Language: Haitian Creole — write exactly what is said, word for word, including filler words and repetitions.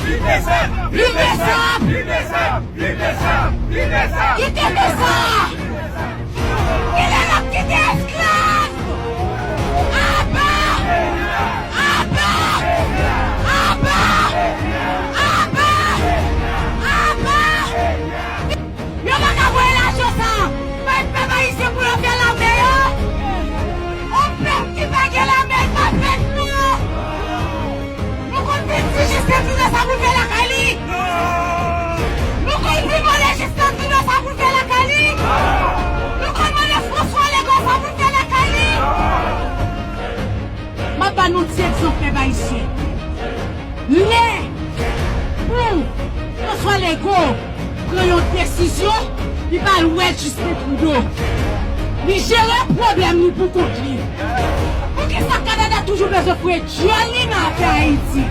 Viv Lesab! Viv Lesab! Viv Lesab! Viv Lesab! Viv Lesab! Kite Lesab! Kilè n ap kite esklav? Aba! Aba! Aba! Aba! Aba! Yo pa ka voye lajan sa bay pèp ayisyen pou yo fè lame yo. On pèp ki pa gen lame, l pa fèt non. Nou konn vin di Jistin Trudeau sa pou l fè lakay li. Nou konn vin mande Jistin Trudeau sa pou l fè lakay li. Nou konn mande François Legault sa pou l fè lakay li. M ap ba nou ti egzanp, pèp ayisyen. Lè pou François Legault pran yon desizyon, li pa al wè Justin Trudeau. Li jere pwoblèm li pou kont li. Poukisa Kanada toujou bezwen foure dyòl li nan afè Ayiti?